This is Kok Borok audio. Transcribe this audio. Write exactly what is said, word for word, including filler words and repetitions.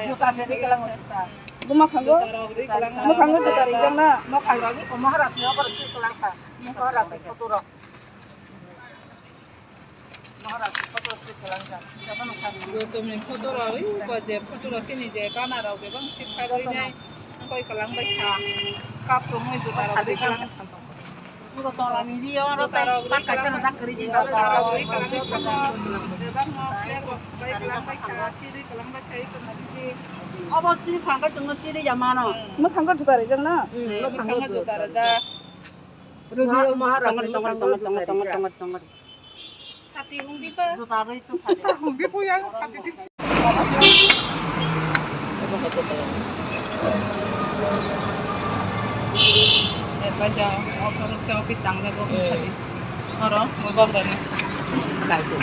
Juta se ri kalang. Buma khango? Juta rok ri kalang. Buma khango juta rijak na? Buma khango, Maharaj ni obo ri kalang kha. Maharaj ni photo rok. Maharaj ni photo ri kalang kha. Joto ni photo rok ri ko je photo rok chini je bana rok bebak sik kha ri nai. Koi kalang bai kha. Kap rok moi juta rok ri kalang kha. Juta rok ri kalang kha. Juta rok ri kalang kha. Bebak no flag rok bai kalang bai kha. Chiri kalang bai kha. Obo chini thangkhe chwngno chiri ya mano. Mwkhango juta rijak na? Mwkhango juta rijak. Maharaj ni tongo, tongo, tongo, tongo, tongo. Sati hungdi pa. Juta rwi to sati. Hungdi po yang sati di. Baja, office tangda go. Oro, mo bang dani. Lai to.